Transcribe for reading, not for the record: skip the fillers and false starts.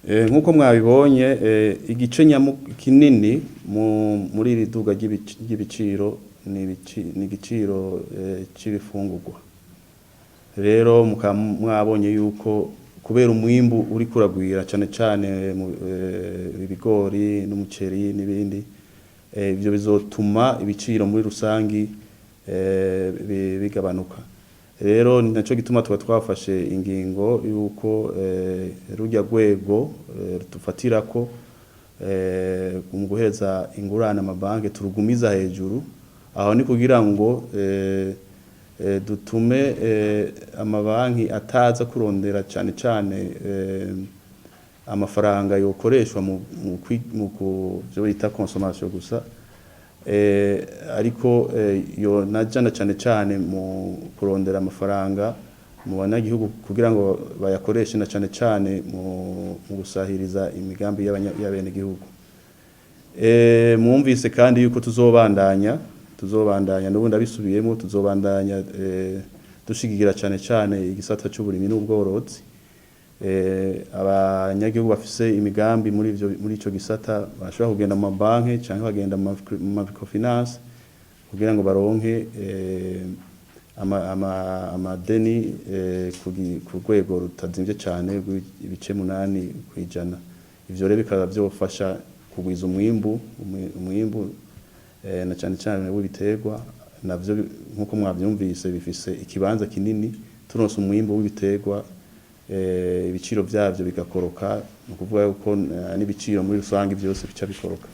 Nk'uko mwabibonye, igice kinini muri iri duga ry'ibiciro ni igiciro c'ibifungurwa. Rero mukaba mwabonye yuko kubera umwimbu uriko uragwira, cane cane ibigori n'umuceri n'ibindi, ivyo bizotuma ibiciro muri rusangi bigabanuka. Rero ni naco gituma tuba twafashe ingingo yuko rurya rwego dufatirako mu guheza ingurane amabanki turugumiza hejuru. Aho ni kugira ngo dutume amabanki ataza kurondera cane cane amafaranga yokoreshwa mu vyo bita consommation gusa, ariko yonaja na cane cane mu kurondera amafaranga mu banyagihugu kugira ngo bayakoreshe na cane cane mu gusahiriza imigambi y'abenegihugu. Mwumvise kandi yuko tuzobandanya n'ubundi abisubiyemo, tuzobandanya dushigigira cane cane igisata c'uburimyi n'ubworozi. Abanyagihugu bafise imigambi muri ico gisata bashobora kugenda mu mabanki canke bagenda mu microfinance kugira ngo baronke amadeni ku rwego rutazimvye cane rw'ibice 8%. Ivyo rero bikaba vyofasha kugwiza umwimbu, na cane cane w'ibiterwa. Navyo nkuko mwavyumvise bifise ikibanza kinini. Turonse umwimbu w'ibiterwa, ibiciro vyavyo bigakoroka, ni ukuvuga yuko n'ibiciro muri rusange vyose bica bikoroka.